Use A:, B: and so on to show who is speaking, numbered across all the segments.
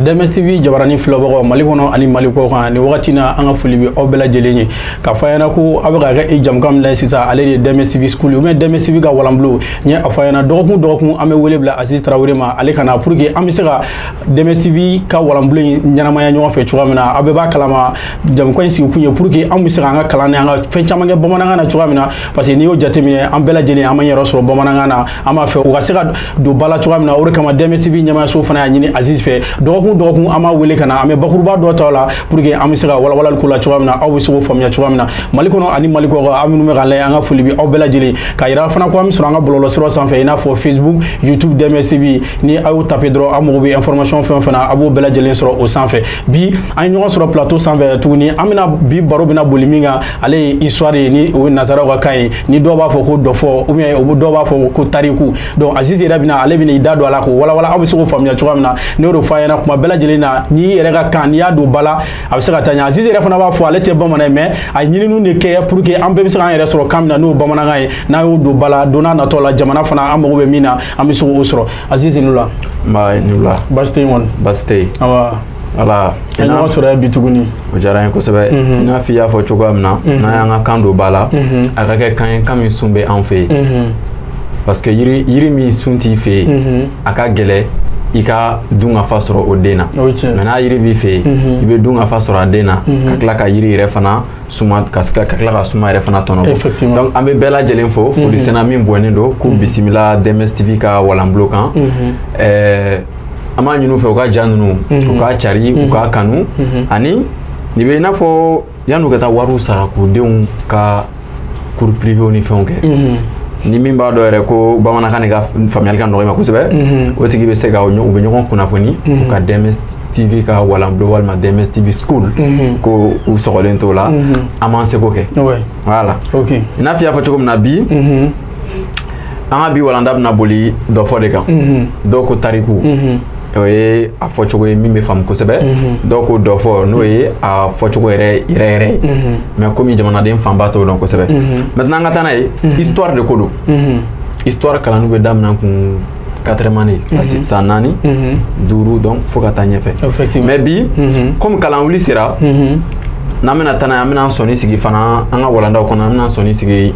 A: DMS TV jabarani filɛbagaw Mali kɔnɔ ani Mali kɔkan, ni wagati na an ka foli bɛ aw bɛɛ lajɛlen ye. K'a fɔ a ɲɛna ko aw bɛ ka kɛ jamukan min lajɛ sisan, ale de ye DMS TV School ou bien DMS TV ka walanbulon. N ye a fɔ a ɲɛna, dɔgɔkun dɔgɔkun an bɛ wele bila Aziz Tarawele ma, ale ka na pour que an bɛ se ka DMS TV ka walanbulon in ɲɛnamaya ɲɔgɔn fɛ cogoya min na. Aw bɛɛ b'a kalama, jamukan in sigikun ye pour que an bɛ se k'an ka kalan ni an ka fɛn caman kɛ bamanankan na cogoya min na, parce que n'i y'o jateminɛ, an bɛɛ lajɛlen an ma yɛrɛ sɔrɔ bamanankan na, an b'a fɛ u ka se ka don ba la cogoya min na. O de kama DMS TV ɲɛmaayaso fana y'a ɲini Aziz fɛ, dɔgɔkun dɔgɔkun an b'a wele ka na, an bɛ bakuruba dɔ ta o la pour que an bɛ se ka walawalali ko la cogoya min na, aw bɛ se k'o faamuya cogoya min na. Mali kɔnɔ ani Mali kɔkan, aw minnu bɛ k'an lajɛ, an ka foli bɛ aw bɛɛ lajɛlen. K'a yira fana ko an bɛ sɔrɔ an ka bɔlɔlɔsiraw sanfɛ, i n'a fɔ Facebook, YouTube, DMS TV. Ni aw y'o taper dɔrɔn, aw mago bɛ information fɛn o fɛn na, a b'o bɛɛ lajɛlen sɔrɔ o sanfɛ. Bi an ye ɲɔgɔn sɔrɔ plateau sanfɛ tuguni. An bɛna bi baro bɛna boli min kan, ale ye histoire ye, ni o ye nanzaraw ka kan ye, ni dɔw b'a fɔ ko dɔfɔ ou bien dɔw b'a fɔ ko tariku. Donc Aziz yɛrɛ bɛna, ale bɛna i da don a la k'o walawala, aw bɛ se k'o faamuya cogoya min na. Ne y'o de fɔ a ɲɛna kuma bɛɛ lajɛlen na, n'i yɛrɛ ka kan, n'i y'a don ba la, a bɛ se ka taa ɲɛ. Aziz yɛrɛ fana b'a fɔ ale tɛ bamanan ye, mais a ye ɲininiw de kɛ pour que an bɛɛ bɛ se k'an yɛrɛ sɔrɔ kan min na, n'o ye bamanankan ye. N'a y'o don ba la, don n'a natɔ la, jamana fana an mago bɛ min na, an bɛ se k'o sɔrɔ. Aziz, ni wula.
B: Nba, ni wula.
A: Baasi tɛ yen kɔni?
B: Baasi tɛ yen.
A: Awa.
B: Voilà.
A: An ɲɔgɔn sɔrɔ yan bi tuguni.
B: O diyara n ye kosɛbɛ. I n'a fɔ i y'a fɔ cogoya min na, n'an y'an ka kan don ba la, a ka kɛ kan ye, kan min sun bɛ an fɛ yen. Parce que yiri yiri min sun t'i fɛ yen, a ka gɛlɛ i ka dun ka fa sɔrɔ o den na. Mais n'a yiri b'i fɛ yen, i bɛ dun ka fa sɔrɔ a den na, ka tila ka yiri yɛrɛ fana suma, ka tila ka suma yɛrɛ fana tɔnɔ bɔ. Donc an bɛ bɛɛ lajɛlen fo, foli sɛnɛ min bɔnnen don k'u bisimila DMS TV ka walanbulon kan. An b'a ɲini u fɛ u ka ja ninnu, u k'a cari, u k'a kanu, ani nin bɛ i n'a fɔ yan'u ka taa wariw sara k'u denw ka cours privéw ni fɛnw kɛ. Ni min b'a dɔn yɛrɛ ko bamanankan de ka faamuyali ka nɔgɔ i ma kosɛbɛ, o tigi bɛ se ka u bɛ ɲɔgɔn kunnafoni u ka DMS TV ka walanbulon walima DMS TV School, ko u sɔgɔlen t'o la, an b'an seko kɛ. Voilà. I n'a fɔ i y'a fɔ cogo min na, bi an ka bi walanda bɛna boli dɔfɔ de kan. Dɔw ko tariku, o ye a fɔcogo ye min bɛ faamu kosɛbɛ. Dɔw ko dɔfɔ, n'o ye a fɔcogo yɛrɛ yɛrɛ yɛrɛ ye, mais komi jamanaden fanba t'o dɔn kosɛbɛ. Maintenant an ka taa n'a ye, histoire de ko don. Histoire kalanni bɛ daminɛ kun quatrième année, classe san 4, 5, donc fo ka taa ɲɛfɛ. Mais bi komi kalan wuli sera, n'an bɛna taa n'a ye, an bɛna sɔnni sigi fana an ka walandaw kɔnɔ, an bɛna sɔnni sigi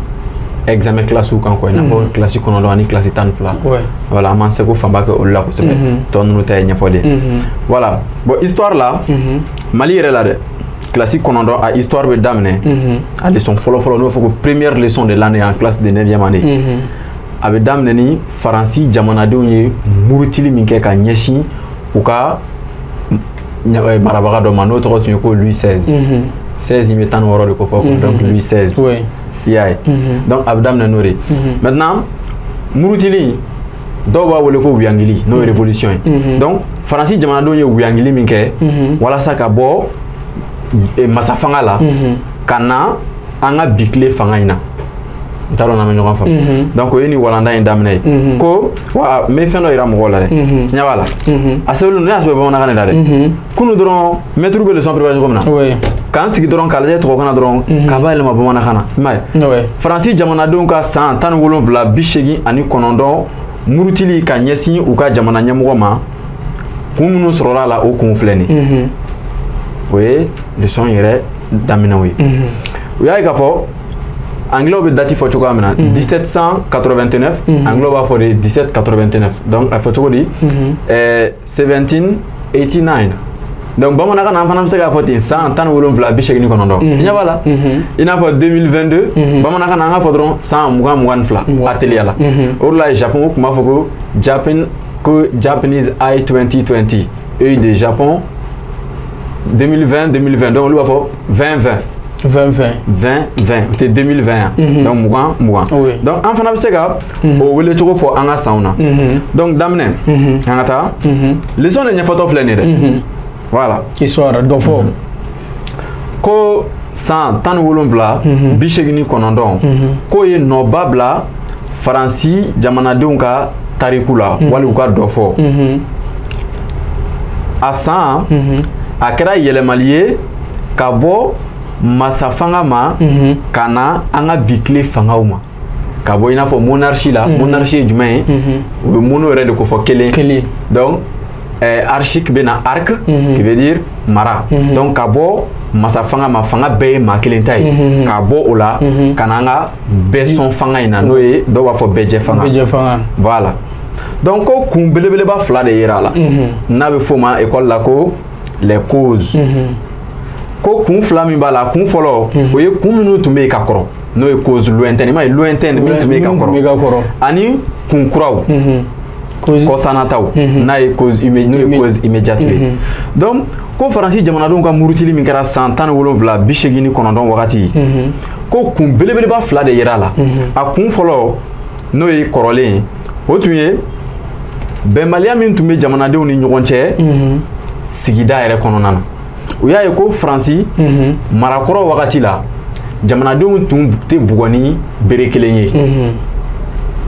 B: examen classe kan quoi, i n'a fɔ classe 9 ani classe 12. Voilà, an b'an seko fanba kɛ olu la kosɛbɛ, tɔ ninnu ta ye ɲɛfɔli ye. Voilà. Bon, histoire la, Mali yɛrɛ la dɛ, classe 9 a histoire bɛ daminɛ, a leçon fɔlɔ fɔlɔ, n'o b'a fɔ ko première leçon de l'année en classe de 9e année, a bɛ daminɛ ni Faransi jamanadenw ye murutili min kɛ ka ɲɛsin u ka marabaga dɔ ma, n'o tɔgɔ tun ye ko Louis XVI. 16 in bɛ 16 de ko fɔ, donc Louis XVI. I y'a ye? Donc a bɛ daminɛ n'o de ye. Maintenant murutili, dɔw b'a wele ko wuyangili, n'o ye révolution ye. Donc Faransi jamanadenw ye wuyangili min kɛ walasa ka bɔ masafanga la ka na an ka bi tile fanga in na, n t'a dɔn n'an bɛ ɲɔgɔn faamu. Donc o ye nin walanda in daminɛ ye. Ko wa n bɛ fɛn dɔ yira mɔgɔw la dɛ, ɲɛ b'a la, a sɛbɛnlen don, ne y'a sɛbɛn bamanankan de la dɛ. Kunun dɔrɔn maître bɛ leçon préparé cogo min na, k'an sigi dɔrɔn k'a lajɛ tubabukan na dɔrɔn k'a bayɛlɛma bamanankan na, i m'a ye? Faransi jamanadenw ka san 1789 murutili ka ɲɛsin u ka jamana ɲɛmɔgɔ ma, kun minnu sɔrɔla a la, o kun filɛ nin ye. O ye leçon yɛrɛ daminɛw ye. U y'a ye k'a fɔ anglais bɛ date fɔ cogoya min na, 1789, anglais b'a fɔ de 1789. Donc a fɔ cogo di? 1789. Donc bamanankan na, an fana bɛ se k'a fɔ ten, san 1789. I ɲɛ b'a la, i n'a fɔ 2022, bamanankan na an k'a fɔ dɔrɔn san 2022, a teliya la. O de la Japon tun b'a fɔ ko Japan, ko Japanese I 2020, œil de Japon 2020 2020, donc olu b'a fɔ 2020.
A: 2020.
B: 20 20, o tɛ 2020 yan, donc 20 20. Donc an fana bɛ se ka o wele cogo fɔ an ka sanw na. Donc daminɛ, an ka taa leçon de ɲɛfɔtɔ filɛ nin ye dɛ. Voilà.
A: Histoire dɔfɔ.
B: Ko san 1789, k'o ye nɔba bila Faransi jamanadenw ka tariku la, wali u ka dɔfɔ. A san a kɛra yɛlɛmali ye ka bɔ masafanga ma ka na an ka bi tile fangaw ma, ka bɔ i n'a fɔ monarchie la. Monarchie ye jumɛn ye? U bɛ mono yɛrɛ de ko fɔ, kelen. Donc Archique bɛ na arc qui veut dire mara. Donc ka bɔ masa fanga ma, fanga bɛɛ ye maa kelen ta ye, ka bɔ o la ka na an ka bɛɛ sɔn fanga in na, n'o ye dɔw b'a fɔ bɛɛ jɛ fanga.
A: Bɛɛ jɛ fanga.
B: Voilà. Donc ko kun belebeleba fila de yera a la, n'a bɛ f'o ma école la ko les causes. Ko kun fila min b'a la, kun fɔlɔ, o ye kun minnu tun bɛ yen ka kɔrɔ, n'o ye cause lointaine, i m'a ye, lointaine, min tun bɛ yen ka kɔrɔ, ani kun kuraw, kɔsanataw, n'a ye cause, n'o ye cause immédiate ye. Donc ko Faransi jamanadenw ka murutili min kɛra san 1789 wagati, ko kun belebeleba fila de yera a la. A kun fɔlɔ, n'o ye kɔrɔlen ye, o tun ye bɛnbaliya min tun bɛ jamanadenw ni ɲɔgɔn cɛ sigida yɛrɛ kɔnɔna na. U y'a ye ko Faransi marakɔrɔ wagati la, jamanadenw tun tɛ bugɔ ni bere kelen ye.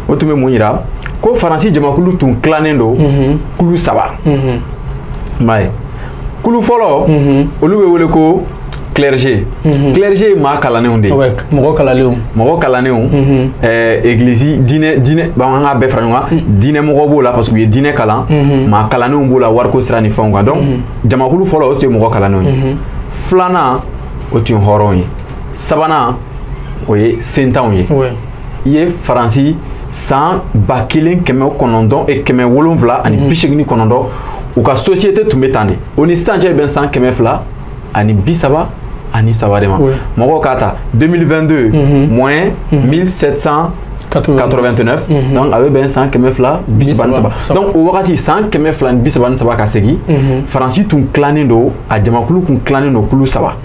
B: O tun bɛ mun yira? Ko Faransi jamakulu tun tilannen don kulu saba. I m'a ye, kulu fɔlɔ, olu bɛ wele ko clergé. Clergé ye maa kalannenw de ye.
A: Mɔgɔ kalannenw.
B: Mɔgɔ kalannenw, église, diinɛ, bon, an k'a bɛɛ fara ɲɔgɔn kan, diinɛ mɔgɔw b'o la parce que u ye diinɛ kalan, maa kalannenw b'o la wariko sira ni fɛnw kan. Donc jamakulu fɔlɔ, o tun ye mɔgɔ kalannenw ye. Filanan, o tun ye hɔrɔnw ye. Sabanan, o ye sentanw ye. I ye Faransi san 1989, u ka société tun bɛ tan de. O ni sisan cɛ bɛ bɛn san 233 de ma. Mɔgɔw k'a ta 2022 moins 1789, donc a bɛ bɛn san 233. Donc o wagati, san 233 ka segin, Faransi tun tilannen don, a jamakulu tun tilannen don kulu saba.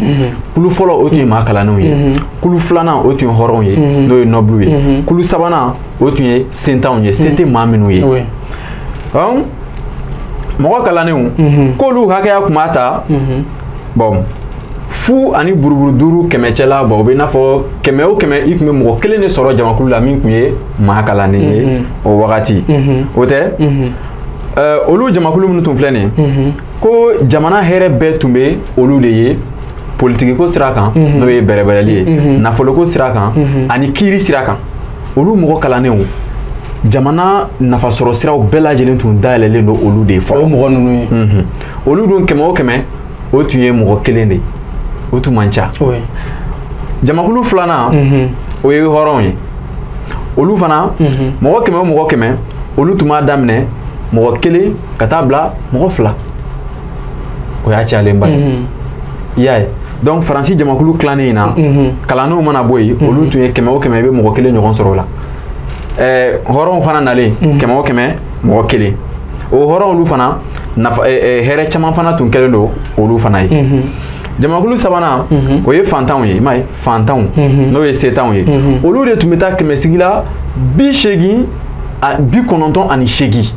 B: Kulu fɔlɔ, o tun ye maa kalannenw ye. Kulu filanan, o tun ye hɔrɔnw ye, n'o ye noble ye. Kulu sabanan, o tun ye sentanw ye, se tɛ maa minnu ye. Donc mɔgɔ kalannenw, k'olu hakɛya tun b'a ta, bon, fu ani buruburu duuru kɛmɛ cɛla. Bon, o bɛ i n'a fɔ kɛmɛ o kɛmɛ, i tun bɛ mɔgɔ kelen de sɔrɔ jamakulu la min tun ye maa kalannen ye o wagati. O tɛ, olu jamakulu minnu tun filɛ nin ye, ko jamana hɛrɛ bɛɛ tun bɛ olu de ye, politikiko sira kan, n'o ye bɛrɛbɛrɛli ye, nafoloko sira kan ani kiiri sira kan. Olu mɔgɔ kalannenw, jamana nafasɔrɔ siraw bɛɛ lajɛlen tun dayɛlɛlen don olu de ye fɔlɔ.
A: O mɔgɔ ninnu ye.
B: Olu dun, kɛmɛ o kɛmɛ, o tun ye mɔgɔ kelen de ye, o tun man ca. Jamakulu filanan, o ye hɔrɔnw ye. Olu fana, mɔgɔ kɛmɛ o mɔgɔ kɛmɛ, olu tun b'a daminɛ mɔgɔ kelen ka taa bila mɔgɔ fila, o y'a cayalenba ye. I y'a ye, donc Faransi jamakulu tilannen in na, kalannenw mana bɔ yen, olu tun ye kɛmɛ o kɛmɛ, i bɛ mɔgɔ kelen ɲɔgɔn sɔrɔ o la. Hɔrɔnw fana nalen, kɛmɛ o kɛmɛ, mɔgɔ kelen. O hɔrɔn olu fana, nafa hɛrɛ caman fana tun kɛlen don olu fana ye. Jamakulu sabanan, o ye fantanw ye. I m'a ye, fantanw, n'o ye setanw ye, olu de tun bɛ taa kɛmɛsigi la 80 98.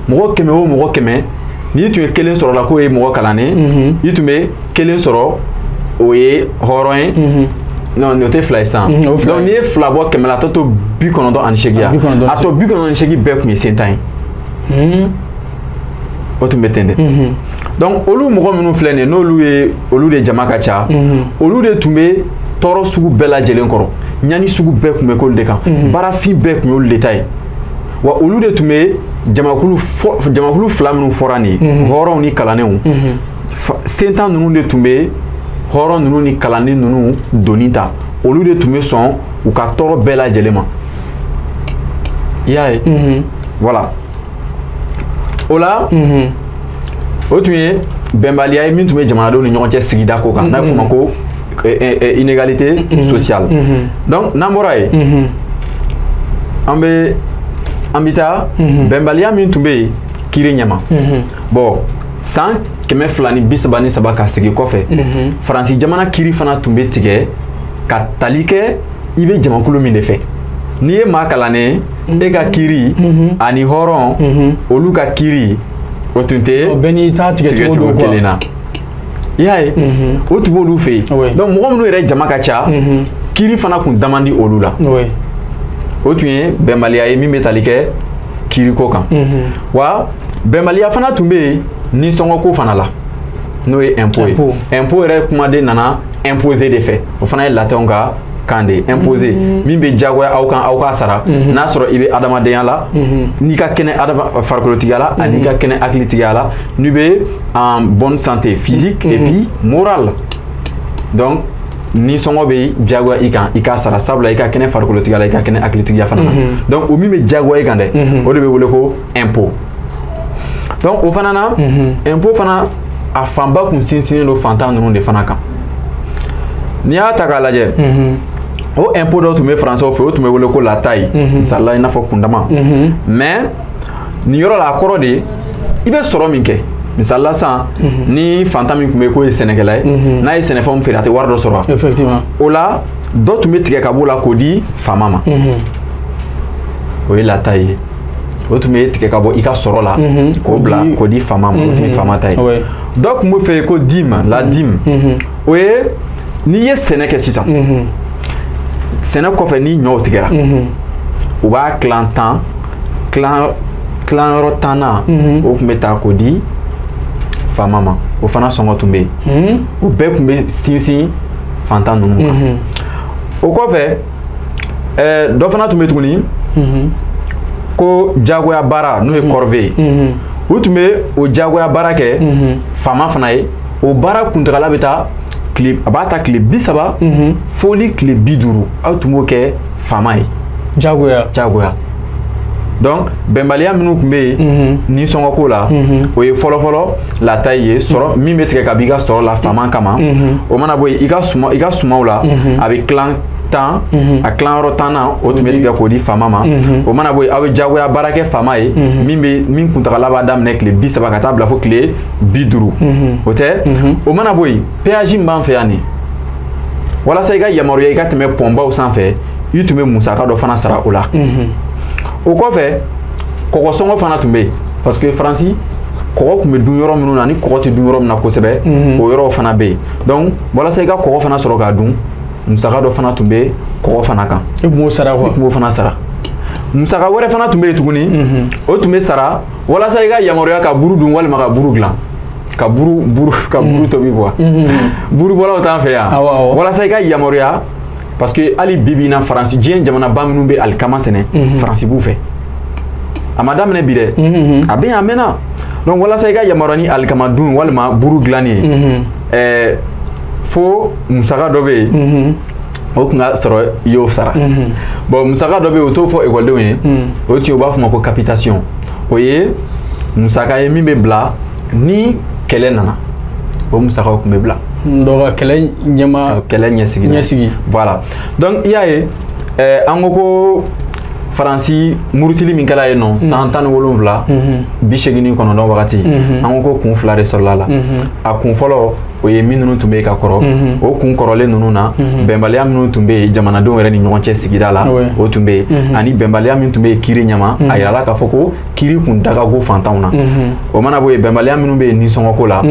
B: Mɔgɔ kɛmɛ o mɔgɔ kɛmɛ, n'i tun ye kelen sɔrɔ la k'o ye mɔgɔ kalannen, i tun bɛ kelen sɔrɔ o ye hɔrɔn ye. Non, o tɛ fila ye sisan. Donc n'i ye fila bɔ kɛmɛ la, a tɔ to 98 ya. A tɔ 98 bɛɛ tun ye sentan ye. O tun bɛ ten de. Donc olu mɔgɔ minnu filɛ nin ye, n'olu ye, olu de jama ka ca, olu de tun bɛ tɔɔrɔ sugu bɛɛ lajɛlen kɔrɔ, ɲani sugu bɛɛ tun bɛ k'olu de kan, baarafin bɛɛ tun y'olu de ta ye. Wa olu de tun bɛ jamakulu fila minnu fɔra nin ye, hɔrɔnw ni kalannenw, sentan ninnu de tun bɛ hɔrɔn ninnu ni kalanden ninnu doni ta. Olu de tun bɛ sɔn u ka tɔɔrɔ bɛɛ lajɛlen ma. I y'a ye, voilà. O la, o tun ye bɛnbaliya ye min tun bɛ jamanadenw ni ɲɔgɔn cɛ sigida ko kan, n'a bɛ f'o ma ko inégalité sociale. Donc n'an bɔra yen, an bɛ taa bɛnbaliya min tun bɛ yen kiiri ɲɛma. Bon, san 233 ka segin kɔfɛ, Faransi jamana kiiri fana tun bɛ tigɛ ka tali kɛ i bɛ jamakulu min de fɛ. N'i ye maa kalannen, e ka kiiri ani hɔrɔn olu ka kiiri, o tun tɛ
A: bɛɛ n'i ta tigɛcogo
B: kelen na. I y'a ye, o tun b'olu fɛ yen. Donc mɔgɔ minnu yɛrɛ jama ka ca, kiiri fana kun da man di olu la. O tun ye bɛnbaliya ye min bɛ tali kɛ kiiriko kan. Wa bɛnbaliya fana tun bɛ yen nisɔngɔko fana la, n'o ye impôt ye. Impôt yɛrɛ kumaden nana imposer de fɛ, o fana ye latinw ka kan de imposé min bɛ diyagoya aw kan aw k'a sara n'a sɔrɔ i bɛ adamadenya la n'i ka kɛnɛ adama farikolotigiya la ani ka kɛnɛ hakilitigiya la n'i bɛ en bonne santé physique et puis morale. Donc ni sɔngɔ bɛ diyagoya i kan i k'a sara sabula i ka kɛnɛ farikolotigiya la i ka kɛnɛ hakilitigiya fana na. Donc o min bɛ diyagoya i kan dɛ o de bɛ wele ko impôt. Donc o fana na impôt fana a fanba kun sinsinnen don fantan ninnu de fana kan. N'i y'a ta k'a lajɛ o impôt dɔ tun bɛ français fɛ o tun bɛ wele ko la taille misali la i n'a fɔ kundama. Mais nin yɔrɔ la a kɔrɔ de i bɛ sɔrɔ min kɛ misali la sisan ni fantan min tun bɛ yen k'o ye sɛnɛkɛla ye n'a ye sɛnɛfɛnw feere a tɛ wari dɔ sɔrɔ.
A: Effectivement.
B: O la dɔ tun bɛ tigɛ ka b'o la k'o di faama ma. O ye la taille ye. O tun bɛ tigɛ ka bɔ i ka sɔrɔ la k'o bila k'o di faama ma o tun ye faama ta ye. Dɔ tun b'o fɛ yen ko dîme la dîme o ye n'i ye sɛnɛ kɛ sisan sɛnɛ kɔfɛ ni ɲɔw tigɛra u b'a tilan tan tilanyɔrɔ tannan o tun bɛ ta k'o di faama ma o fana sɔngɔ tun bɛ yen. O bɛɛ tun bɛ sinsin fantan ninnu kan. O kɔfɛ dɔ fana tun bɛ tuguni ko jagoya baara n'o ye corvée ye u tun bɛ o jagoya baara kɛ faama fana ye o baara kuntagala bɛ taa tile a b'a ta tile 30 fo ni tile 50 aw tun b'o kɛ faama ye.
A: Jagoya.
B: Jagoya. Donc bɛnbaliya minnu tun bɛ yen ni sɔngɔko la o ye fɔlɔfɔlɔ la taille ye sɔrɔ min bɛ tigɛ ka b'i ka sɔrɔ la faama kama o mana bɔ yen i ka sumaw la a bɛ tilan tan a tilanyɔrɔ tannan o tun bɛ tigɛ k'o di faama ma o mana bɔ yen aw bɛ jagoya baara kɛ faama ye min bɛ min kuntagala b'a daminɛ tile 30 ka taa bila fo tile 50 o tɛ o mana bɔ yen péage min b'an fɛ yan nin walasa i ka yamaruya i ka tɛmɛ pɔnbaw sanfɛ i tun bɛ musaka dɔ fana sara o la. O kɔfɛ kɔgɔ sɔngɔ fana tun bɛ yen parce que Faransi kɔgɔ tun bɛ dun yɔrɔ minnu na ni kɔgɔ tɛ dun yɔrɔ min na kosɛbɛ o yɔrɔw fana bɛ yen. Donc walasa i ka kɔgɔ fana sɔrɔ k'a dun musaka dɔ fana tun bɛ kɔgɔ fana kan.
A: I tun b'o sara quoi.
B: I tun b'o fana sara. Musaka wɛrɛ fana tun bɛ yen tuguni o tun bɛ sara walasa i ka yamaruya ka buru dun walima ka buru dilan ka buru tobi quoi. Burubɔlaw t'an fɛ yan. Walasa i ka yamaruya parce que hali bi bi in na Faransi diɲɛ jamanaba minnu bɛ alikama sɛnɛ Faransi b'u fɛ. A ma daminɛ bi dɛ. A bɛ yan a mɛnna. Donc walasa i ka yamaruya ni alikama dun walima buru dilanni ye fo musaka dɔ bɛ yen o tun ka sɔrɔ i y'o sara. Bon musaka dɔ bɛ yen o t'o fɔ ekɔlidenw ye o tun u b'a fɔ o ma ko capitation o ye musaka ye min bɛ bila ni kɛlɛ nana o musakaw tun bɛ bila.
A: Donc ka kɛlɛ ɲɛma
B: ka kɛlɛ ɲɛsigi ɲɛsigi. Voilà donc i y'a ye an ko Faransi murutili min kɛra yen nɔ san 17 89 wagati an ko kun fila de sɔrɔla la. A kun fɔlɔ o ye minnu tun bɛ yen ka kɔrɔ o kun kɔrɔlen ninnu na bɛnbaliya minnu tun bɛ yen jamanadenw yɛrɛ ni ɲɔgɔn cɛ sigida la o tun bɛ yen ani bɛnbaliya min tun bɛ yen kiiri ɲɛma a yirala k'a fɔ ko kiiri kun da ka go fantanw na. O mana bɔ yen bɛnbaliya minnu bɛ yen nisɔngɔko la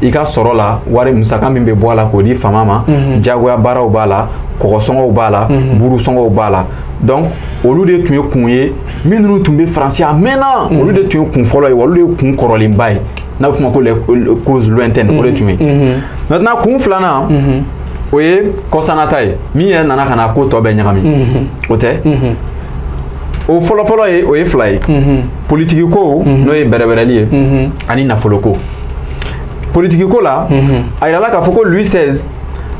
B: i ka sɔrɔ la wari musaka min bɛ bɔ a la k'o di faama ma jagoya baaraw b'a la kɔgɔ sɔngɔw b'a la buru sɔngɔw b'a la. Donc olu de tun ye kun ye minnu tun bɛ Faransi a mɛnna olu de tun ye kun fɔlɔ ye wa olu de ye kun kɔrɔlenba ye n'a bɛ f'o ma ko les causes lointaines o de tun ye. Maintenant kun filanan o ye kɔsanata ye min yɛrɛ nana ka na ko tɔ bɛɛ ɲagami o tɛ o fɔlɔfɔlɔ ye o ye fila ye politiki ko n'o ye bɛrɛbɛrɛli ye ani nafolo ko. Politiki ko la a yirala k'a fɔ ko Louis XVI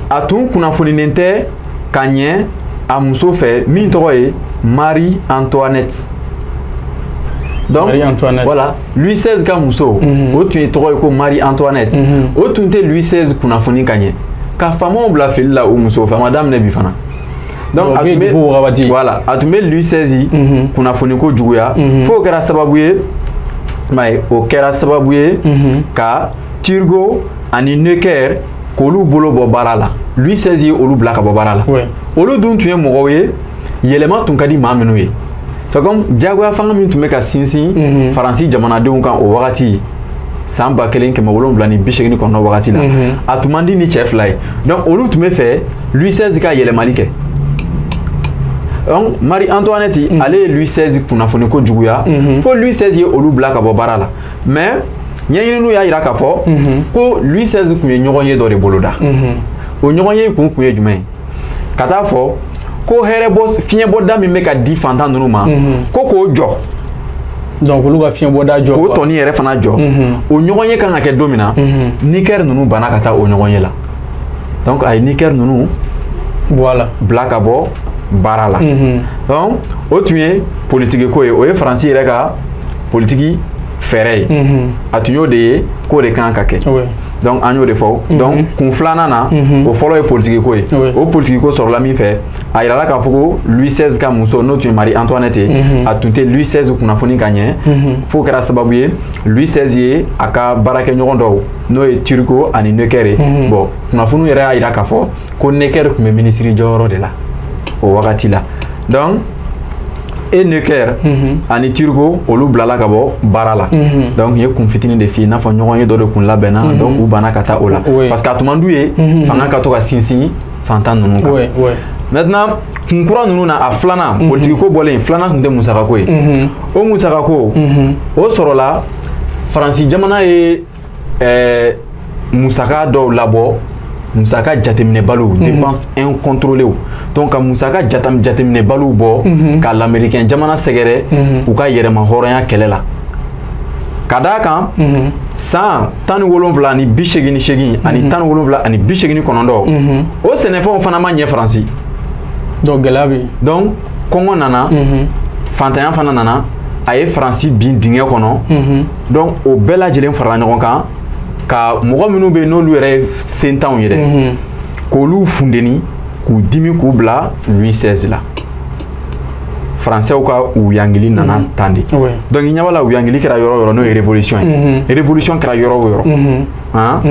B: a tun kunnafoninen tɛ ka ɲɛ a muso fɛ min tɔgɔ ye Marie Antoinette. Donc
A: Marie Antoinette.
B: Voilà Louis XVI ka muso o tun ye tɔgɔ ye ko Marie Antoinette o tun tɛ Louis XVI kunnafoni ka ɲɛ ka faamaw bila fili la o muso fɛ a ma daminɛ bi fana. Donc a tun bɛ voilà a tun bɛ Louis XVI kunnafoni ko juguya f'o kɛra sababu ye o kɛra sababu ye ka Turgot ani Necker k'olu bolo bɔ baara la. Louis XVI ye olu bila ka bɔ baara la. Olu dun tun ye mɔgɔw ye yɛlɛma tun ka di maa minnu ye. C'est comme jagoya fanga min tun bɛ ka sinsin Faransi jamanadenw kan o wagati san 1789 wagati la a tun man di ni cɛ fila ye. Donc olu tun bɛ fɛ Louis XVI ka yɛlɛmali kɛ. Donc Marie Antoinette ale ye Louis XVI kunnafoni ko juguya fo Louis XVI ye olu bila ka bɔ baara la. Mais ɲɛɲininiw y'a yira k'a fɔ ko Louis XVI tun ye ɲɔgɔn ye dɔ de boloda. O ɲɔgɔn ye kun ye jumɛn ye? Ka taa fɔ ko hɛrɛ bɔ fiɲɛbɔda min bɛ ka di fantan ninnu ma, ko k'o jɔ.
A: Donc olu ka fiɲɛbɔda jɔ.
B: K'o tɔni yɛrɛ fana jɔ. O ɲɔgɔn ye kan ka kɛ don min na, Necker ninnu banna ka taa o ɲɔgɔn ye la. Donc a ye Necker ninnu
A: voilà
B: bila ka bɔ baara la. Donc o tun ye politiki ko ye, o ye Faransi yɛrɛ ka politiki fɛɛrɛ ye. A tun y'o de ye k'o de kan ka kɛ. Donc an y'o de fɔ. Donc kun filanan na, o fɔlɔ ye politiki ko ye. O politiki ko sɔrɔla min fɛ, a yirala k'a fɔ ko Louis XVI ka muso, n'o tun ye Marie Antoinette ye, a tun tɛ Louis XVI kunnafoni ka ɲɛ, f'o kɛra sababu ye Louis XVI ye a ka baarakɛɲɔgɔn dɔw, n'o ye Turgot ani Necker ye. Bon, kunnafoniw yɛrɛ y'a yira k'a fɔ ko Necker tun bɛ minisiri jɔyɔrɔ de la o wagati la. Donc et Necker ani Turgot, olu bilala ka bɔ baara la. Donc n ye kun fitinin de f'i ye, i n'a fɔ ɲɔgɔn ye dɔ de kun labɛnna, donc u banna ka taa o la, parce que a tun man d'u ye fanga ka to ka sinsin fantan ninnu kan. Maintenant, kun kura ninnu na, a filanan, politiki ko bɔlen, filanan tun tɛ musakako ye. O musakako, o sɔrɔla Faransi jamana ye musaka dɔw labɔ, musaka jateminɛbaliw, dépenses incontrôlées. Donc ka musaka jateminɛbaliw bɔ ka l'américain jamana sɛgɛrɛ u ka yɛrɛma hɔrɔnya kɛlɛ la. Ka d'a kan, san 1788 ani 1789, o sɛnɛfɛnw fana ma ɲɛ Faransi.
A: Donc gɛlɛya bɛ yen.
B: Donc kɔngɔ nana, fantanya fana nana, a ye Faransi bin dingɛ kɔnɔ. Donc o bɛɛ lajɛlen farala ɲɔgɔn kan ka mɔgɔ minnu bɛ yen n'olu yɛrɛ ye sentanw ye dɛ, k'olu funteni, k'u dimi, k'u bila Louis XVI la. Français ka wuyangili nana tan de. Donc i ɲɛ b'a la, wuyangili kɛra yɔrɔ o yɔrɔ, n'o ye révolution ye. Révolution kɛra yɔrɔ o yɔrɔ, han,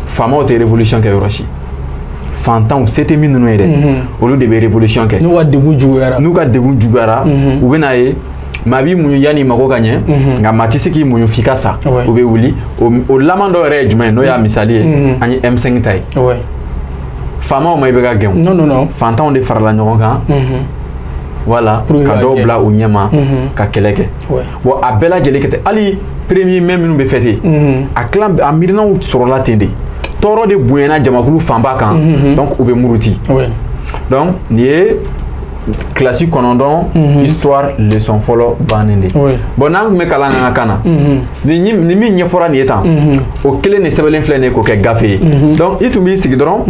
B: faamaw tɛ révolution kɛ yɔrɔ si. Fantanw, se tɛ min ninnu ye dɛ, olu de bɛ révolution kɛ.
A: N'u ka degun juguyara.
B: N'u ka degun juguyara, u bɛ n'a ye maa b'i muɲu yanni mago ka ɲɛ, nka maa tɛ se k'i muɲu f'i ka sa. O bɛ wuli. O laban dɔw yɛrɛ ye jumɛn ye, n'o y'a misali ye, an ye M5 ta ye. Faamaw ma i bɛ ka gɛn o.
A: Non, non, non.
B: Fantanw de farala ɲɔgɔn kan. Voilà, ka dɔw bila u ɲɛma ka kɛlɛ kɛ. Bon, a bɛɛ lajɛlen kɛ ten, hali premier mai minnu bɛ fêter, a tilan a miirinaw sɔrɔla ten de. Tɔɔrɔ de bonyana jamakulu fanba kan, donc u bɛ muruti. Donc nin ye kilasi 9 histoire leçon fɔlɔ bannen de. Bon, n'an tun bɛ kalan k'an ka kan na, ni min ɲɛfɔra nin ye tan, o kelen de sɛbɛnlen filɛ nin ye k'o kɛ gafe ye. Donc i tun b'i sigi dɔrɔn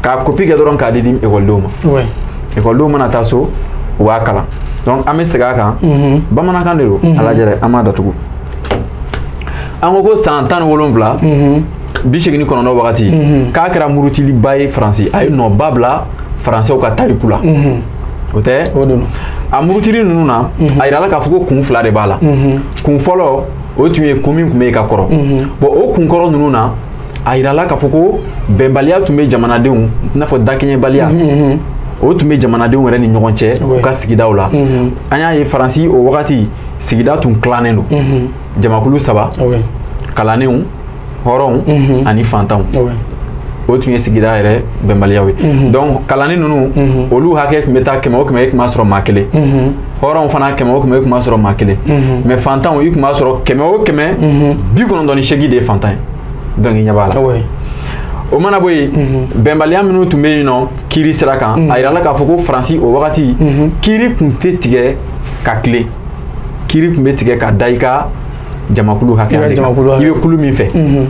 B: k'a copie kɛ dɔrɔn k'a di ekɔlidenw ma. Ekɔlidenw mana taa so, u b'a kalan. Donc an bɛ segin a kan, bamanankan de don, a lajɛ dɛ, an b'a datugu. An ko ko san 1789 wagati, k'a kɛra murutiliba ye Faransi, a ye nɔba bila Faransɛw ka tariku la. O tɛ? A murutili ninnu na, a yirala k'a fɔ ko kun fila de b'a la. Kun fɔlɔ, o tun ye kun min tun bɛ yen ka kɔrɔ. Bon, o kun kɔrɔ ninnu na, a yirala k'a fɔ ko bɛnbaliya tun bɛ jamanadenw, i n'a fɔ dakɛɲɛbaliya, o tun bɛ jamanadenw yɛrɛ ni ɲɔgɔn cɛ u ka sigidaw la. An y'a ye Faransi o wagati sigida tun tilannen don jamakulu saba, kalannenw, hɔrɔnw ani fantanw. O tun ye sigida yɛrɛ bɛnbaliyaw ye. Donc kalanni ninnu, olu hakɛ tun bɛ taa 100 o 100, i tun b'a sɔrɔ maa kelen. Hɔrɔnw fana, 100 o 100, i tun b'a sɔrɔ maa kelen. Mais fantanw, i tun b'a sɔrɔ 100 o 100, 98 de ye fantan ye. Donc i ɲɛ b'a la. O mana bɔ yen, bɛnbaliya minnu tun bɛ yen nɔ kiiri sira kan, a yirala k'a fɔ ko Faransi o wagati kiiri tun tɛ tigɛ ka tilen, kiiri tun bɛ tigɛ ka da i ka jamakulu hakɛya de kan, i bɛ kulu min fɛ.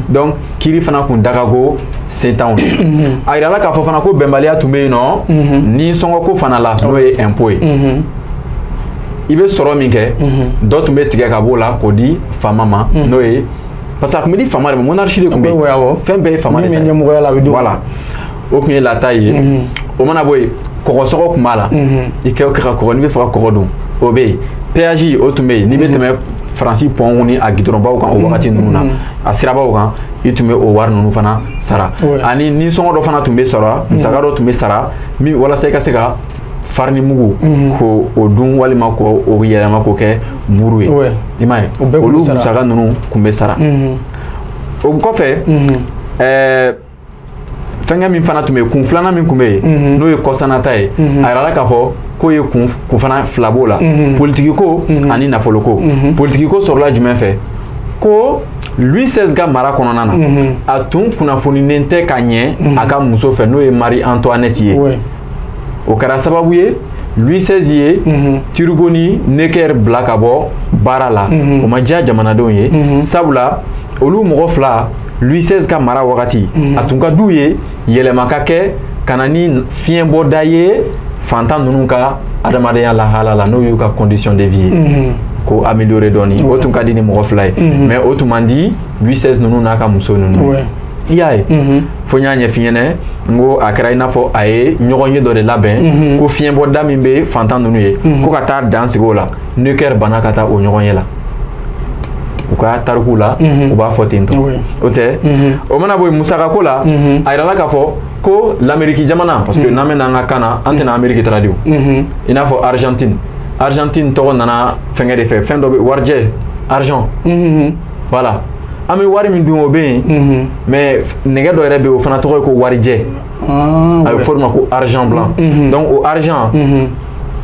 B: Donc kiiri fana kun da ka go sentanw na. A yirala k'a fɔ fana ko bɛnbaliya tun bɛ yen nɔ ni sɔngɔko fana la, n'o ye impôt ye. I bɛ sɔrɔ min kɛ, dɔ tun bɛ tigɛ ka b'o la k'o di faama ma, n'o ye, parce que a tun bɛ di faama de ma, monarchie de tun bɛ yen, fɛn bɛɛ ye faama de ta ye. Voilà, o tun ye lata ye. O mana bɔ yen, kɔgɔsɔgɔ tun b'a la, i kɛ o kɛ ka kɔgɔ, n'i bɛ fɛ ka kɔgɔ dun, o bɛ yen. Péage o tun bɛ yen, n'i bɛ tɛmɛ Faransi pɔnw ni a gidɔrɔnbaw kan o wagati ninnu na, a sirabaw kan, i tun bɛ o wari ninnu fana sara. Ani nisɔngɔ dɔ fana tun bɛ sara, musaka dɔ tun bɛ sara min walasa i ka se ka farini mugu k'o o dun walima k'o yɛlɛma k'o kɛ buru ye. I m'a ye, olu musaka ninnu tun bɛ sara. O kɔfɛ, fɛnkɛ min fana tun bɛ yen, kun filanan min tun bɛ yen, n'o ye kɔsanata ye, a yirala k'a fɔ k'o ye kun fana fila b'o la, politiki ko ani nafolo ko. Politiki ko sɔrɔla jumɛn fɛ? Ko Louis XVI ka mara kɔnɔna na, a tun kunnafoninen tɛ ka ɲɛ a ka muso fɛ, n'o ye Marie Antoinette ye. O kɛra sababu ye Louis XVI ye Turgot ni Necker bila ka bɔ baara la. O ma diya jamanadenw ye, sabula olu mɔgɔ fila, Louis XVI ka mara wagati, a tun ka d'u ye yɛlɛma ka kɛ ka na ni fiɲɛbɔda ye fantan ninnu ka adamadenya lahala la, n'o y'u ka condition de vie ye, ko améliorer dɔɔni. O tun ka di ni mɔgɔ fila ye, mais o tun man di Louis XVI ninnu n'a ka muso ninnu ye. I y'a ye, fo n y'a ɲɛf'i ɲɛna, n ko a kɛra i n'a fɔ a ye ɲɔgɔn ye dɔ de labɛn ko fiɲɛbɔda min bɛ fantan ninnu ye, ko ka taa dan sigi o la. Necker banna ka taa o ɲɔgɔn ye la. U ka tariku la, u b'a fɔ ten tɔ. O tɛ, o mana bɔ yen, musakako la, a yirala k'a fɔ ko l'Amérique jamana, parce que n'an bɛ n'an ka kan na, an tɛna Amérique traduit. I n'a fɔ Argentine, Argentine tɔgɔ nana fɛnkɛ de fɛ, fɛn dɔ bɛ warijɛ, argent, voilà. An bɛ wari min dun, o bɛ yen, mais nɛgɛ dɔ yɛrɛ bɛ yen, o fana tɔgɔ ye ko warijɛ. A bɛ fɔ o ma ko argent blanc. Donc o argent,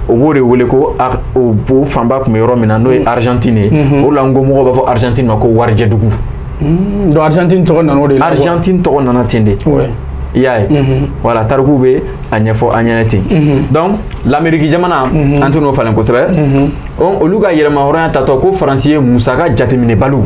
B: o b'o de wele ko o fanba tun bɛ yɔrɔ min na, n'o ye Argentine ye. O de la n ko mɔgɔw b'a fɔ Argentine ma ko warijɛdugu.
A: Donc Argentine tɔgɔ nana o de la.
B: Argentine tɔgɔ nana ten de. I y'a ye, voilà, tariku bɛ a ɲɛfɔ an ɲɛna ten. Donc l'Amérique jamana, an tɛ n'o falen kosɛbɛ. Olu ka yɛrɛmahɔrɔnya tatɔ, ko Faransi ye musaka jateminɛbaliw,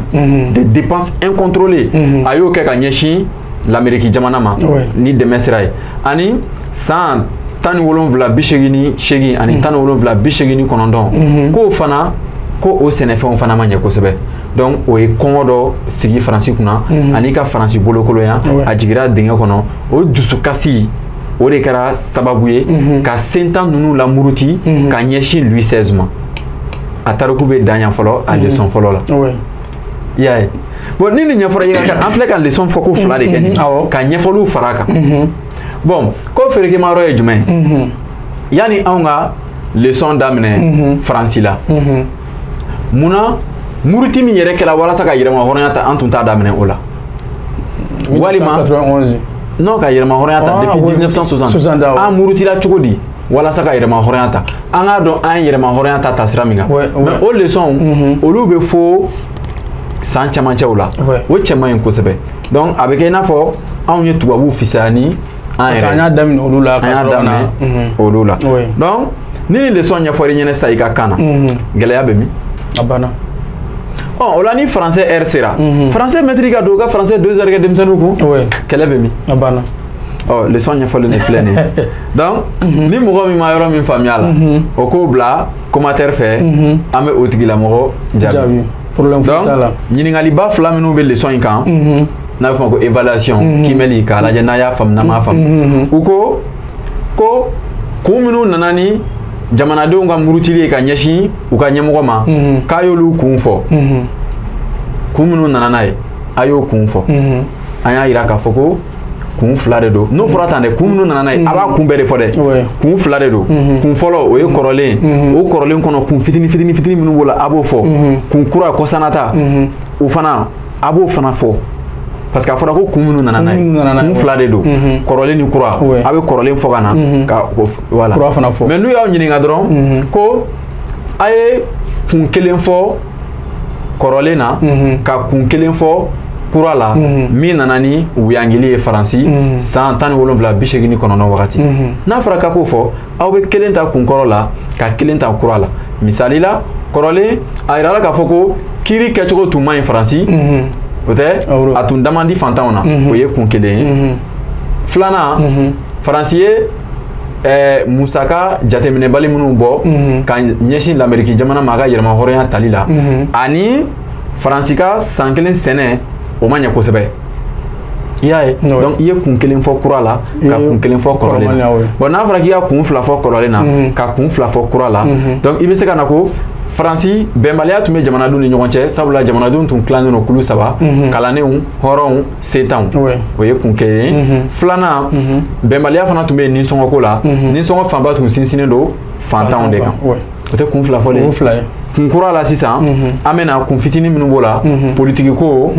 B: des dépenses incontrôlées, a y'o kɛ ka ɲɛsin l'Amérique jamana ma ni dɛmɛ sira ye. Ani san 1788 ani 1789, k'o fana, ko o sɛnɛfɛnw fana ma ɲɛ kosɛbɛ. Donc o ye kɔngɔ dɔ sigi Faransi kunna ani ka Faransi bolokolonya. A jigira dingɛ kɔnɔ. O dusukasi o de kɛra sababu ye ka sentan ninnu lamuruti ka ɲɛsin Louis XVI ma. A tariku bɛ dan yan fɔlɔ, a leçon fɔlɔ la. I y'a ye, bon, ni nin ɲɛfɔra i ka kan, an filɛ ka leçon fɔ ko fila de kɛ nin, ka ɲɛfɔliw fara a kan. Bon, ko feerekema yɔrɔ ye jumɛn ye? Yanni anw ka leçon daminɛ Faransi la, munna muruti min yɛrɛ kɛra walasa ka yɛrɛma hɔrɔnya ta, an tun t'a daminɛ o la? Walima non, ka yɛrɛma hɔrɔnya ta depuis 1960, an murutila cogo di walasa ka yɛrɛma hɔrɔnya ta? An k'a dɔn an ye yɛrɛma hɔrɔnya ta taasira min kan. Mais o leçon, olu bɛ fo san camancɛw la, o cɛ man ɲi kosɛbɛ. Donc a bɛ kɛ i n'a fɔ anw ye tubabuw fisaya ni an yɛrɛ.
A: An y'a daminɛ olu la.
B: An y'a daminɛ olu la. Donc ni nin leçon ɲɛfɔr'i ɲɛna sisan i ka kan na, gɛlɛya bɛ min?
A: A banna.
B: Ɔ, o la ni français heure sera, français maître ka don u ka français 2 heures kɛ denmisɛnninw kun, kɛlɛ bɛ min?
A: A banna.
B: Ɔ, leçon ɲɛfɔlen de filɛ nin ye. Donc ni mɔgɔ min ma yɔrɔ min faamuya la, o k'o bila commentaire fɛ, an bɛ o tigilamɔgɔ jaabi.
A: Problème foyi t'a la.
B: Ɲininkaliba fila minnu bɛ leçon in kan, n'a bɛ fɔ o ma ko évaluation, kiimɛli, k'a lajɛ n'a y'a faamu, n'a m'a faamu. U ko ko kun minnu nana ni jamanadenw ka murutili ye ka ɲɛsin u ka ɲɛmɔgɔ ma, k'a y'olu kun fɔ. Kun minnu nana n'a ye, a y'o kun fɔ. An y'a yira k'a fɔ ko kun fila de don. N'o fɔra tan dɛ, kun minnu nana n'a ye, a b'a kun bɛɛ de fɔ dɛ. Kun fila de don. Kun fɔlɔ, o ye kɔrɔlen. O kɔrɔlen kɔnɔ, kun fitini fitini fitini minnu b'o la, a b'o fɔ. Kun kura kɔsanata, o fana, a b'o fana fɔ, parce que a fɔra ko kun minnu nana n'a ye, kun fila de don, kɔrɔlen ni kura. A bɛ kɔrɔlen fɔ ka na ka voilà,
A: kura fana fɔ.
B: Mais n'u y'aw ɲininka dɔrɔn ko a ye kun kelen fɔ kɔrɔlen na ka kun kelen fɔ kura la min nana ni wuyangili ye Faransi san 1789 wagati, n'a fɔra k'a k'o fɔ, aw bɛ kelen ta kun kɔrɔ la ka kelen ta kura la. Misali la, kɔrɔlen, a yirala k'a fɔ ko kiiri kɛcogo tun man ɲi Faransi, o tɛ, a tun da man di fantanw na, o ye kun kelen ye. Filanan, Faransi ye musaka jateminɛbali minnu bɔ ka ɲɛsin l'Amérique jamana ma a ka yɛrɛma hɔrɔnya tali la, ani Faransi ka san kelen sɛnɛ, o ma ɲɛ kosɛbɛ. I y'a ye, donc i ye kun kelen fɔ kura la ka kun kelen fɔ kɔrɔlen na. Bon, n'a fɔra k'i ka kun fila fɔ kɔrɔlen na ka kun fila fɔ kura la, donc i bɛ se ka na ko Faransi bɛnbaliya tun bɛ jamanadenw ni ɲɔgɔn cɛ, sabula jamanadenw tun tilannen don kulu saba: kalannenw, hɔrɔnw, setanw. O ye kun kelen ye. Filanan, bɛnbaliya fana tun bɛ yen nisɔngɔko la. Nisɔngɔ fanba tun sinsinnen don fantanw de kan. O tɛ kun fila fɔlen ye? Kun kura la sisan, an bɛna kun fitinin minnu b'o la, politiki ko,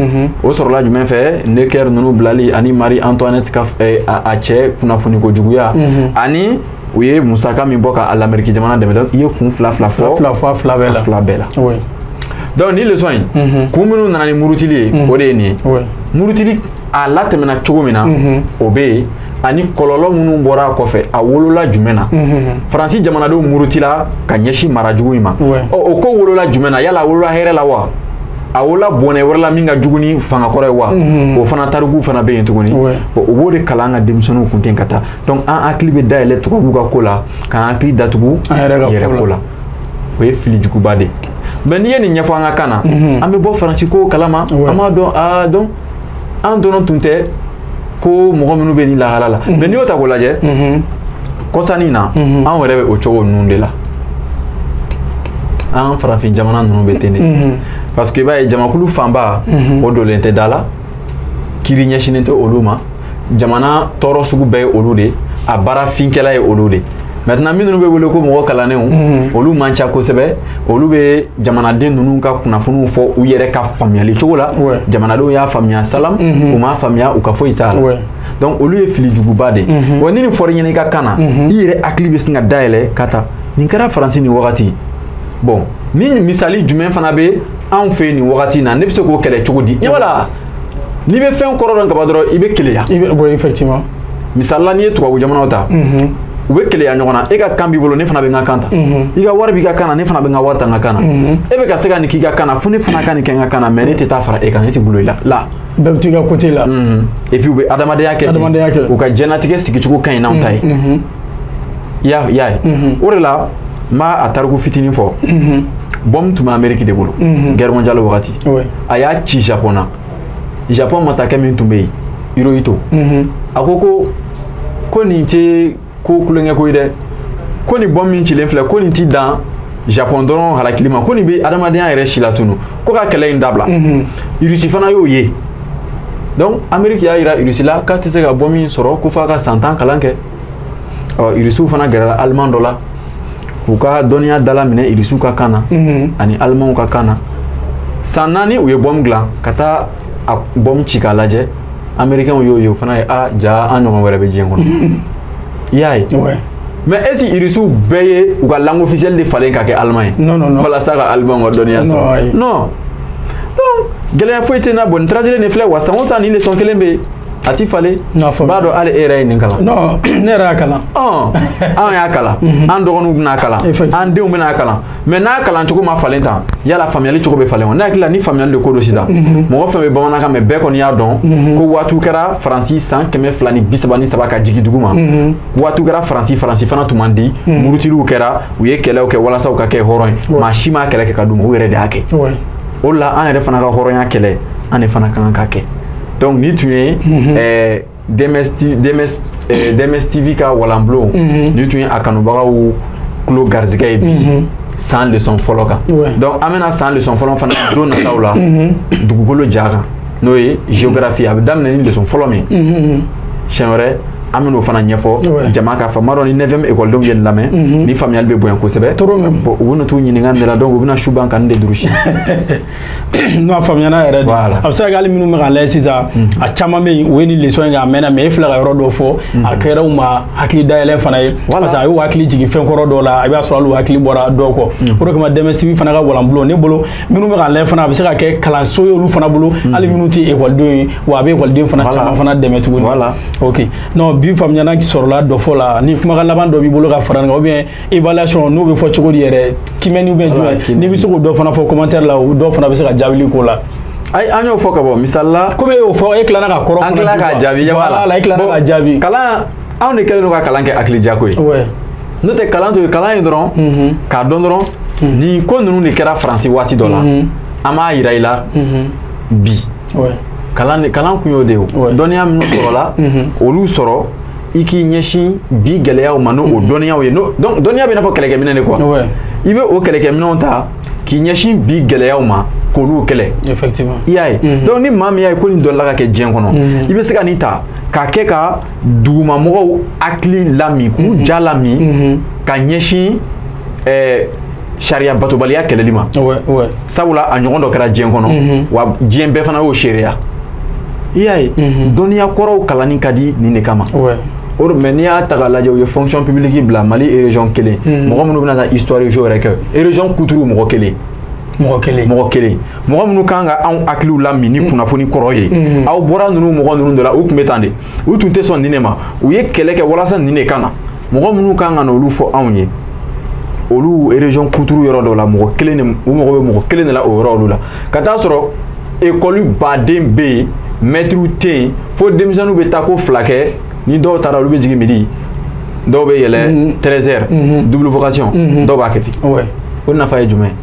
B: o sɔrɔla jumɛn fɛ? Necker ninnu bilali ani Marie Antoinette ka a cɛ kunnafoniko juguya, ani u ye musaka min bɔ ka l'Amérique jamana dɛmɛ. Donc i ye kun fila fila fɔ,
A: fila fɔ fila bɛɛ la,
B: fila bɛɛ la. Donc ni leçon in, kun minnu nana ni murutili ye, o de ye nin ye. Murutili a latɛmɛna cogo min na, o bɛ yen. Ani kɔlɔlɔ minnu bɔra a kɔfɛ, a wolola jumɛn na? Faransi jamanadenw murutila ka ɲɛsin mara jugu in ma. Ɔ, o ko wolola jumɛn na? Yala a wolola hɛrɛ la wa, a wolola bɔnɛ wɛrɛ la min ka jugu ni fanga kɔrɔ ye wa? O fana tariku fana bɛ yen tuguni. Bon, o b'o de kalan an ka denmisɛnninw kun ten ka taa. Donc an hakili bɛ dayɛlɛ tubabuw ka ko la, k'an hakili datugu
A: an yɛrɛ ka ko
B: la. O ye fili juguba de ye. Mais n'i ye nin ɲɛfɔ an ka kan na, an bɛ bɔ Faransi ko kalama, an b'a dɔn aa, donc an dɔrɔn tun tɛ ko mɔgɔ minnu bɛ nin lahala la. Mais n'i y'o ta k'o lajɛ, kɔsannin na, anw yɛrɛ bɛ o cogo ninnu de la. An farafin jamana ninnu bɛ ten de, parce que i b'a ye, jamakulu fanba o donnen tɛ da la, kiiri ɲɛsinnen tɛ olu ma, jamana tɔɔrɔ sugu bɛɛ ye olu de, a baara finkɛla ye olu de. Maintenant, minnu bɛ wele ko mɔgɔ kalannenw, olu man ca kosɛbɛ. Olu bɛ jamanaden ninnu ka kunnafoniw fɔ u yɛrɛ ka faamuyali cogo la. Jamanadenw y'a faamuya salam, u m'a faamuya, u ka foyi t'a la. Donc olu ye fili juguba de ye. Wa ni nin fɔra i ɲɛna i ka kan na, i yɛrɛ hakili bɛ sin ka dayɛlɛ ka taa nin kɛra Faransi nin wagati. Bon, ni misali jumɛn fana bɛ anw fɛ yen nin wagati in na, ne bɛ se k'o kɛlɛ cogo di? Ɲɛ b'a la, n'i bɛ fɛn kɔrɔ dɔn kaban dɔrɔn, i bɛ keleya.
A: I bɛ bon, effectivement.
B: Misali la, n'i ye tubabu jamanaw ta, u bɛ keleya ɲɔgɔn na. E ka kan b'i bolo, ne fana bɛ n ka kan ta. I ka wari b'i ka kan na, ne fana bɛ n ka wari ta n ka kan na. E bɛ ka se ka nin k'i ka kan na, fo ne fana ka nin kɛ n ka kan na, mais ne tɛ taa fara e kan, ne tɛ gulo i la la.
A: Bɛɛ bɛ t'i ka côté la.
B: Et puis u bɛ adamadenya kɛ ten.
A: Adamadenya kɛ.
B: U ka diɲɛlatigɛ sigicogo ka ɲi n'anw ta ye. I y'a ye, o de la n b'a a tariku fitinin fɔ. Bombe tun bɛ Amérique de bolo guerre mondiale wagati. A y'a ci Japon na. Japon masakɛ min tun bɛ yen, Hirohito, a ko nin tɛ ko kulonkɛ ko ye dɛ, ko nin bombe min cilen filɛ, ko nin ti dan Japon dɔrɔn halakili ma, ko nin bɛ adamadenya yɛrɛ si latunu, ko ka kɛlɛ in dabila. Russie fana y'o ye. Donc Amérique y'a yira Russie la k'a tɛ se ka bombe min sɔrɔ, ko f'a ka san 10 kalan kɛ. Ɔ, Russiw fana gɛrɛla Allemand dɔ la k'u ka dɔnniya dala minɛ Russiw ka kan na ani Allemands ka kan na. San 4, u ye bombe dilan ka taa a bombe ci k'a lajɛ. Américains y'o ye, o fana ye a ja, an ɲɔgɔn wɛrɛ bɛ diɲɛ kɔnɔ. I y'a ye. Mais est ce que Russiw bɛɛ ye u ka langue officielle de falen ka kɛ allemand ye?
A: Non, non, non.
B: Walasa ka allemand ka dɔnniya
A: Non,
B: sɔrɔ?
A: Ayi.
B: Non. Donc gɛlɛya foyi tɛ n na. Bon, nin traduire nin filɛ wa, san o san nin leçon kelen bɛ yen, a ti falen.
A: N'a faamuya.
B: B'a dɔn hali e yɛrɛ ye nin kalan.
A: Non, ne yɛrɛ y'a kalan.
B: Ɔn, an y'a kalan, an dɔgɔninw bɛna kalan, an denw bɛna kalan. Mais n'a kalan cogo ma falen tan, yala faamuyali cogo bɛ falen wa? Ne hakili la, ni faamuyali de ko don sisan, mɔgɔ fɛn bɛ bamanankan mɛn, bɛɛ kɔni y'a dɔn ko waatiw kɛra Faransi san 233 ka jigin dugu ma. Waatiw kɛra Faransi, Faransi fana tun man di, murutiliw kɛra, u ye kɛlɛw kɛ walasa u ka kɛ hɔrɔn ye. Maa si m'a kɛlɛ kɛ ka d'u ma, u yɛrɛ de y'a kɛ. O de la, an yɛrɛ fana ka hɔrɔnya kɛlɛ, an de fana ka kan ka kɛ. Donc ni tun ye DMS TV ka walanbulon, ni tun ye a kanubagaw tulo garizigɛ ye bi san leçon fɔlɔ kan. Donc an bɛna san leçon fɔlɔ fana don nataw la, dugukolo ja kan, n'o ye géographie. A bɛ daminɛ ni leçon fɔlɔ min ye, siɲɛ wɛrɛ an bɛn'o fana ɲɛfɔ jama k'a fɔ. N b'a dɔn ni 9e école ye nin lamɛn, ni faamuyali bɛ bonya kosɛbɛ.
A: Trop même.
B: Bon, u bɛna t'u ɲininka nin de la. Donc u bɛna su ban ka nin de durusi.
A: Non, a faamuyana yɛrɛ de.
B: Voilà.
A: A bɛ se ka kɛ hali minnu bɛ k'a lajɛ sisan, a caman bɛ yen, u ye nin leçon in kɛ a mɛnna, mais e filɛ ka yɔrɔ dɔ fɔ, a kɛra u ma hakili dayɛlɛ fana ye.
B: Voilà.
A: Parce que a y'u hakili jigin fɛn kɔrɔ dɔw la, a b'a sɔrɔ hali u hakili bɔra dɔw kɔ. O de kama DMS TV fana ka walanbulon, ne bolo, minnu bɛ k'a lajɛ fana, a bɛ se ka kɛ kalanso ye olu fana bolo, hali minnu tɛ ekɔlidenw ye, wa a bɛ ekɔliden fana caman fana dɛmɛ tuguni.
B: Voilà.
A: Ok, non, bi faamuyana sɔrɔla dɔ fɔ la. Ni kumakan laban dɔ b'i bolo ka fara nin kan, ou bien évaluation n'o bɛ fɔ cogo di yɛrɛ, kimɛni ou bien
B: Voilà,
A: jumɛn,
B: kimɛni.
A: n'i bɛ se k'o dɔ fana fɔ commentaire la, o dɔw fana bɛ se ka jaabili k'o la.
B: Ayi, an y'o fɔ ka bɔ misali la.
A: Komi e y'o fɔ, e tilala ka kɔrɔ
B: An
A: fana
B: tila
A: di
B: k'a
A: quoi.
B: jaabi, ɲɛ b'a la.
A: Voilà, e tilala
B: Bon,
A: k'a jaabi.
B: Kalan, anw de kɛlen don ka kalan kɛ hakili jako ye. N'o tɛ, kalan to ye kalan ye dɔrɔn k'a dɔn dɔrɔn nin ko ninnu de kɛra Faransi waati dɔ la, an b'a yira i la bi. Kalan kalan kun y'o de ye o. Dɔnniya minnu sɔrɔla, olu sɔrɔ i k'i ɲɛsin bi gɛlɛyaw ma n'o o dɔnniyaw ye. Donc dɔnniya bɛ i n'a fɔ kɛlɛkɛminɛ de quoi. I bɛ o kɛlɛkɛminɛw ta k'i ɲɛsin bi gɛlɛyaw ma k'olu kɛlɛ. I y'a ye. Donc ni maa min y'a ye ko nin dɔlila ka kɛ diɲɛ kɔnɔ, i bɛ se ka nin ta k'a kɛ ka dugumamɔgɔw hakili lami, k'u ja lami ka ɲɛsin sariya batobaliya kɛlɛli ma. Sabula a ɲɔgɔn dɔ kɛra diɲɛ kɔnɔ, wa diɲɛ bɛɛ fana y'o seereya. I y'a ye, dɔnniya kɔrɔw kalanni ka di nin de kama. O de, mais n'i y'a ta k'a lajɛ, u ye fonction publique bila Mali région kelen, mɔgɔ minnu bɛna taa histoire géo yɛrɛ kɛ, région kuturu mɔgɔ kelen.
A: Mɔgɔ kelen.
B: Mɔgɔ kelen. Mɔgɔ minnu kan ka anw hakiliw lamin ni kunnafoni kɔrɔ ye. Aw bɔra ninnu mɔgɔ ninnu de la, u tun bɛ tan de. U tun tɛ sɔn nin de ma. U ye kɛlɛ kɛ walasa nin de ka na. Mɔgɔ minnu kan ka n'olu fɔ anw ye, olu région kuturu yɔrɔ dɔw la, mɔgɔ kelen de, u mago bɛ mɔgɔ kelen de la o yɔrɔ olu la. Ka taa sɔrɔ école baden bɛ yen, mɛtiriw tɛ yen, fo denmisɛnninw bɛ taa ko fila kɛ, ni dɔw taara olu bɛ jigin midi, dɔw bɛ yɛlɛ 13 heures, double vocation, dɔw b'a kɛ ten. O nafa ye jumɛn ye?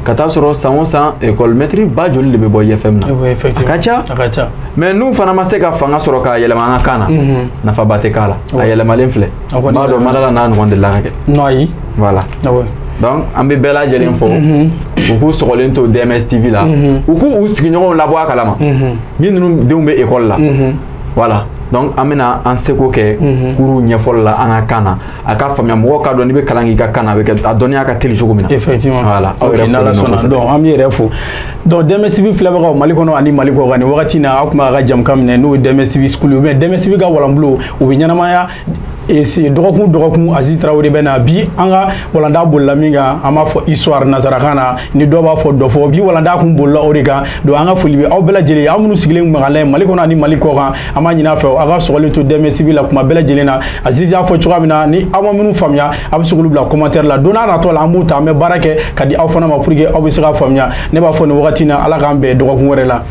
B: Ka taa sɔrɔ san o san école mɛtiri ba joli de bɛ bɔ IFM na? A ka ca.
A: A ka ca.
B: Mais n'u fana ma se ka fanga sɔrɔ k'a yɛlɛma an ka kan na, nafaba tɛ k'a la. A yɛlɛmalen filɛ. N b'a dɔn Madala n'a ɲɔgɔn delila ka kɛ.
A: Non, ayi.
B: Voilà. Donc an bɛ bɛɛ lajɛlen fo, u k'u sɔgɔlen to DMS TV la, u k'u sigiɲɔgɔnw labɔ a kalama, min ninnu denw bɛ école la. Voilà. Donc an bɛna an seko kɛ kuru ɲɛfɔli la an ka kan na, a ka faamuya, mɔgɔw k'a dɔn n'i bɛ kalan k'i ka kan na, a bɛ kɛ a dɔnniya ka teli cogo min na.
A: Effectivement.
B: Voilà. Aw yɛrɛ
A: n'Ala sɔnna. Donc an b'i yɛrɛ fo. Donc DMS TV filɛbagaw Mali kɔnɔ ani Mali kɔ kan, nin wagati in na aw tun b'a ka jamukan minɛ n'o ye DMS TV School ou bien DMS TV ka walanbulon, u bɛ ɲɛnamaya dɔgɔkun dɔgɔkun. Aziz Traoré bɛ na bi, an ka walanda bolila min kan, an b'a fɔ histoire nansarakan na, ni dɔw b'a fɔ dɔfɔ, bi walanda kun bolila o de kan. Donc an ka foli bɛ aw bɛɛ lajɛlen, aw minnu sigilen kun bɛ k'an lajɛ Mali kɔnɔ ani Mali kɔ kan, an b'a ɲini a fɛ aw ka sɔgɔli to DMS TV la kuma bɛɛ lajɛlen na. Aziz y'a fɔ cogoya min na, ni aw ma minnu faamuya, a bɛ se k'olu bila commentaire la, don n'a natɔ la an b'u ta, an bɛ baara kɛ ka di aw fana ma pour que aw bɛ se ka faamuya. Ne b'a fɔ nin wagati in na, Ala k'an bɛn dɔgɔkun wɛrɛ la.